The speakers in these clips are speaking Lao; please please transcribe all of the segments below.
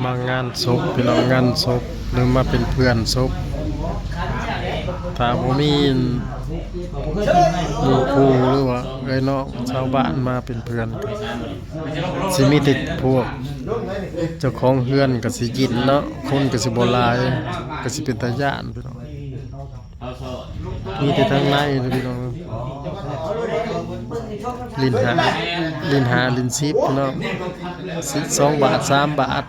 ມາງານສົບ ພີ່ນ້ອງ ງານສົບ ຫຼືມາເປັນເພື່ອນສົບ ຖ້າບໍ່ມີໝູ່ຄູ່ ຫຼືວ່າເອື້ອຍນ້ອງຊາວບ້ານມາເປັນເພື່ອນ ຊິມີແຕ່ພວກເຈົ້າຂອງເຮືອນກໍຊິຢິນເນາະ ຄົນກໍຊິບໍ່ຫຼາຍ ກໍຊິເປັນຕາຢ້ານ ພີ່ນ້ອງ. ມີແຕ່ທາງໃນເດີພີ່ນ້ອງ ຫຼິ້ນຫ້າ ຫຼິ້ນຫ້າຫຼິ້ນສິບພີ່ນ້ອງ ສອງບາດສາມບາດ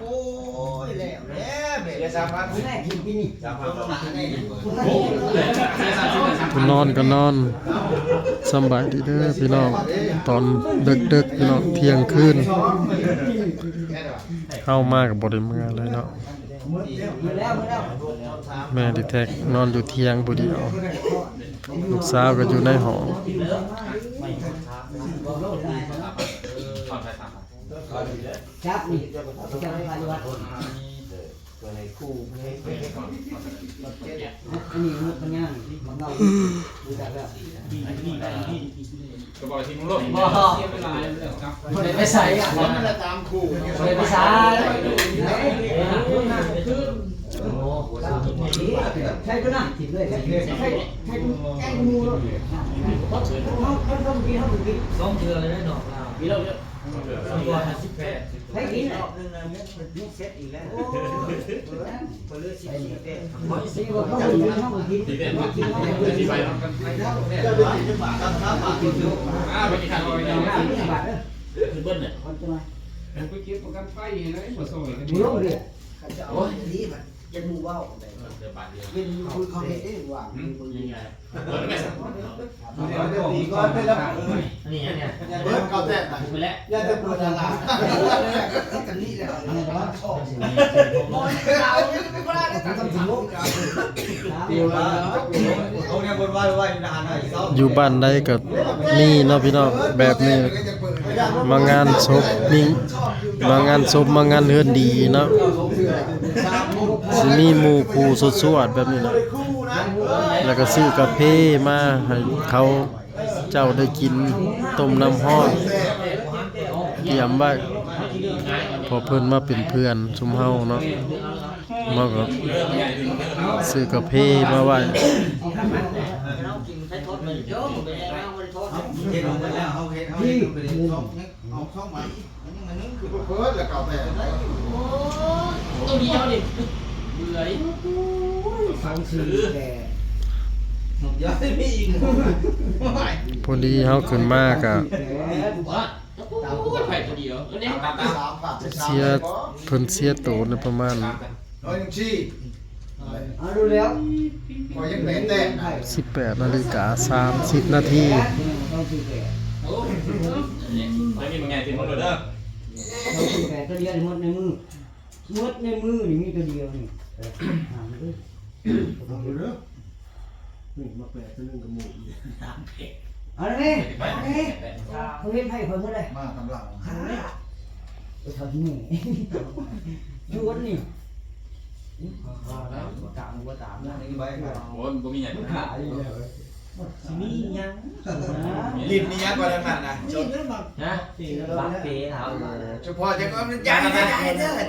ຜູ້ນອນກໍນອນ. ສຳບາຍດີເດີພີ່ນ້ອງ ຕອນເດິກໆ ພີ່ນ້ອງ ທ່ຽງຄືນ ເຮົາມາກໍບໍ່ໄດ້ເມືອເລີຍເນາະ. ແມ່ທີ່ແທ້ນອນຢູ່ທ່ຽງຜູ້ດຽວ ລູກສາວກໍຢູ່ໃນຫ້ອງ. ຈັບນີ້ ຈັບໄວ້ຢູ່ວັດ ອັນນີ້ໝົດປັນຍານີ້ ບັກເງົາ ຮູ້ຈັກແລ້ວ. ກໍບອກທີ່ມຶງລົງ ບໍ່ ບໍ່ໄດ້ໄປໃສ ບໍ່ໄດ້ໄປໃສ ໂອ້ ໃສ່ຕົວນັ້ນ ໃສ່ ໃສ່ ໃສ່ ໃສ່ ໃສ່ ໃສ່ໝູ່ໂລດ ເຮົາ ເຮົາ ເຮົາ ເຮົາ ສອງເທື່ອເລີຍເນາະ ໃຫ້ກິນ ຢູ່ບ້ານໃດກໍມີເນາະພີ່ນ້ອງ ແບບນີ້ ມາງານສົບ ມີ ມາງານສົບ ມາງານເຮືອນດີເນາະ ຊິມີໝູ່ຄູ່ສວດໆ ແບບນີ້ເນາະ ແລ້ວກໍຊື້ກາເຟມາໃຫ້ເຂົາເຈົ້າໄດ້ກິນ ຕົ້ມນ້ຳຮ້ອນ ຕຽມໄວ້ ເພາະເພິ່ນມາເປັນເພື່ອນຊຸມເຮົາເນາະ ເຮົາກໍຊື້ກາເຟມາໄວ້. ເອົາສອງໃບ ອັນນີ້ມັນໜຶ່ງຄືເພິ່ນລະເກົ່າແປດ ໂອ້ຍ ຕົວດຽວນີ້ ເບື່ອອີກ ສອງສີ່ແປດ ຍັງມີອີກ ພໍດີເຮົາຂຶ້ນມາກະ ໂອ້ຍ ໄປຕົວດຽວ ອັນນີ້ ເສຍ ເພິ່ນເສຍໂຕໃນປະມານ ຮ້ອຍໜຶ່ງສີ່ ເອົາດູແລ້ວ ຂ້ອຍຍັງແປດແຕ້ມນະ ສິບແປດນາລິກາສາມສິບນາທີ ໂອ້ຍ ແລ້ວມີບາງຢ່າງທີ່ໝົດແລ້ວເດີ ແປດຕົວດຽວໝົດໃນມື ໝົດໃນມືນີ້ມີຕົວດຽວນີ້ ເອົາເດີ ນີ້ມາແປດຕົວໜຶ່ງກໍໝົດ ເອົາແມ່ ເອົາແມ່ ເຂົາເຮັດໃຫ້ຂ້ອຍໝົດເລີຍ ມາກຳລັງ ໄປເທົ່ານີ້ ຢູ່ວັດນີ້ ຕາມບໍ່ຕາມນະ ໂອ້ຍ ມັນບໍ່ມີຫຍັງ ມັນຂາຍຢູ່ແລ້ວເວີຍ ຊິມີຫຍັງ ຫຼິ້ນມີຫຍັງກໍທັງນັ້ນນະ ຮະ ບັກເປເຮົາ ສະເພາະຈັກວ່າມັນຢາກໄດ້ເດີ ຮະ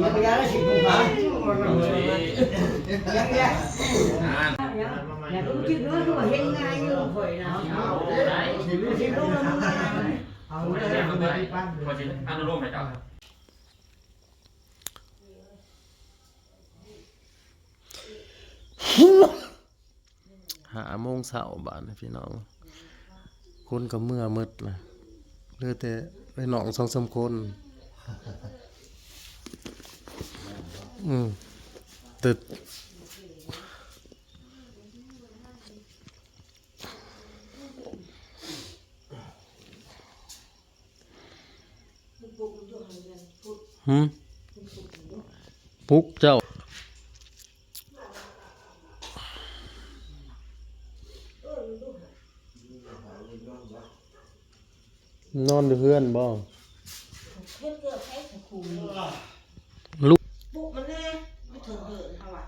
ມັນກໍຢາກໄດ້ສິບຫົກພັນ ຍັງແດ່ ຢ່າໄປຄິດວ່າຄືວ່າເຮັດງ່າຍຢູ່ຂ້ອຍນະ ເອົາໄດ້ ຊິລົງນຳມັນ ເອົາໄດ້ ເອົາໄດ້ ຂ້ອຍຊິອະນຸໂລມໃຫ້ເຈົ້າ ຫ້າໂມງເຊົ້າບາດນີ້ພີ່ນ້ອງ ຄົນກໍເມືອໝົດລະ ເຫຼືອແຕ່ໄອ້ນ້ອງສອງສາມຄົນ ອືມ ແຕ່ ຫືມ ປຸກເຈົ້າ ນອນຢູ່ເຮືອນບໍ່? ລຸກ ປຸກມັນແດ່ ມັນເຖິງເຫີນເຮົາວ່າ.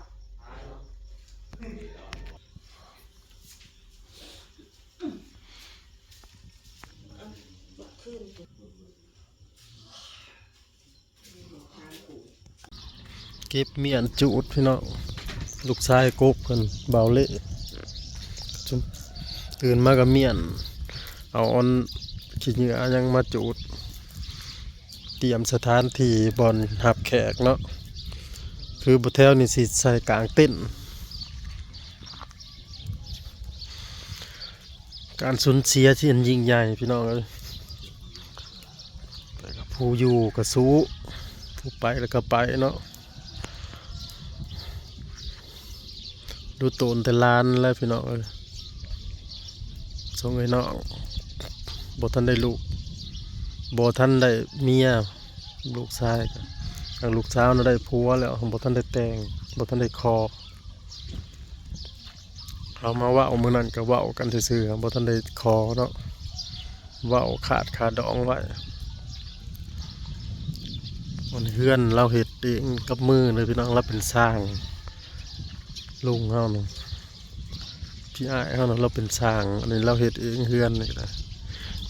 ເກັບມ້ຽນຈູດພີ່ນ້ອງ ລູກຊາຍກົກເພິ່ນ ເບົາເລະ ຕື່ນມາກໍມ້ຽນ ເອົາອັນຂີ້ເຫຍື້ອຫຍັງມາຈູດ ຕຽມສະຖານທີ່ບ່ອນຮັບແຂກເນາະ ຄືແຖວນີ້ຊິໃສ່ກາງເຕັນ. ການສູນເສຍທີ່ອັນຍິ່ງໃຫຍ່ພີ່ນ້ອງເອີຍ ແຕ່ກໍຜູ້ຢູ່ກໍສູ້ ຜູ້ໄປແລ້ວກໍໄປເນາະ ດູໂຕນແຕ່ຫຼານແຫຼະພີ່ນ້ອງເອີຍ ສອງເອື້ອຍນ້ອງ ບໍ່ທັນໄດ້ລູກ ບໍ່ທັນໄດ້ເມຍ ລູກຊາຍກໍ ທາງລູກສາວນະໄດ້ຜົວແລ້ວ ບໍ່ທັນໄດ້ແຕ່ງ ບໍ່ທັນໄດ້ຂໍ. ເຮົາມາເວົ້າມື້ນັ້ນກໍເວົ້າກັນຊື່ໆ ບໍ່ທັນໄດ້ຂໍເນາະ ເວົ້າຂາດຄາດອງໄວ້. ອັນເຮືອນລາວເຮັດເອງກັບມືເລີຍພີ່ນ້ອງ ລາວເປັນຊ່າງ ລຸງເຮົານະ ພີ່ອ້າຍເຮົານະ ລາວເປັນຊ່າງ ອັນນີ້ລາວເຮັດເອງເຮືອນນີ້ກໍໄດ້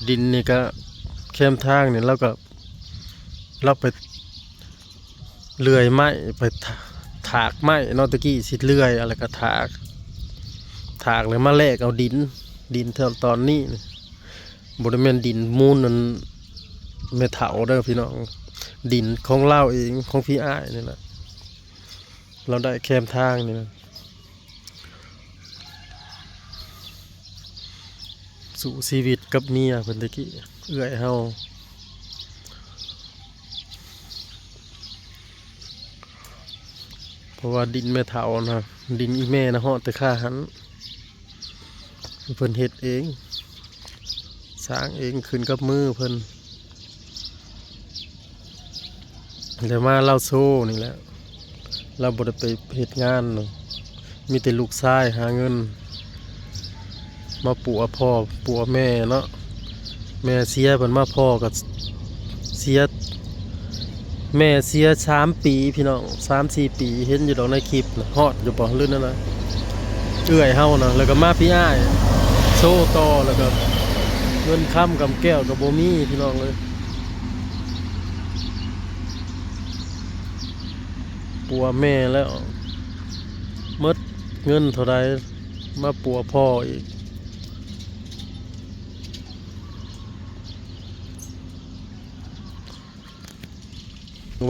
ດິນນີ້ກໍແຄມທາງນີ້ລາວກໍ ລາວໄປ ເລື່ອຍໄມ້ ໄປຖາ ຖາກໄມ້ເນາະ ແຕ່ກີ້ຊິເລື່ອຍ ແລ້ວກໍຖາກ ຖາກແລ້ວມາແລກເອົາດິນ ດິນແຖວຕອນນີ້ນີ້ ບໍ່ໄດ້ແມ່ນດິນມູນນັ້ນແມ່ເຖົ້າເດີພີ່ນ້ອງ ດິນຂອງລາວເອງ ຂອງພີ່ອ້າຍນີ້ແຫຼະ ລາວໄດ້ແຄມທາງນີ້ນະ. ສູ້ຊີວິດກັບເມຍເພິ່ນແຕ່ກີ້ ເອື້ອຍເຮົາ ເພາະວ່າດິນແມ່ເຖົ້ານະ ດິນອີ່ແມ່ນະ ຮອດແຕ່ຄາຫັ້ນ ເພິ່ນເຮັດເອງ ສ້າງເອງ ຂຶ້ນກັບມືເພິ່ນ. ແລ້ວມາລາວໂຊນີ້ແຫຼະ ລາວບໍ່ໄດ້ໄປເຮັດງານ ມີແຕ່ລູກຊາຍຫາເງິນ ມາປົວພໍ່ປົວແມ່ເນາະ ແມ່ເສຍ ເພິ່ນມາພໍ່ກໍເສຍ ແມ່ເສຍສາມປີພີ່ນ້ອງ ສາມສີ່ປີ ເຫັນຢູ່ດອກໃນຄລິບນະ ຮອດຢູ່ບໍ່ ຫຼືນັ້ນນະ ເອື້ອຍເຮົານະ ແລ້ວກໍມາພີ່ອ້າຍ ໂຊຕໍ່ ແລ້ວກໍເງິນຄຳກຳແກ້ວກໍບໍ່ມີພີ່ນ້ອງເອີຍ. ປົວແມ່ແລ້ວ ໝົດເງິນເທົ່າໃດ ມາປົວພໍ່ອີກ.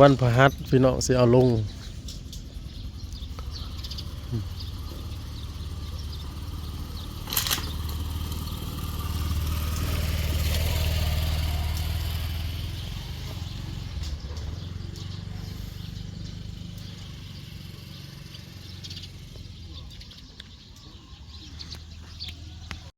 ວັນພະຫັດພີ່ນ້ອງ ຊິເອົາລົງ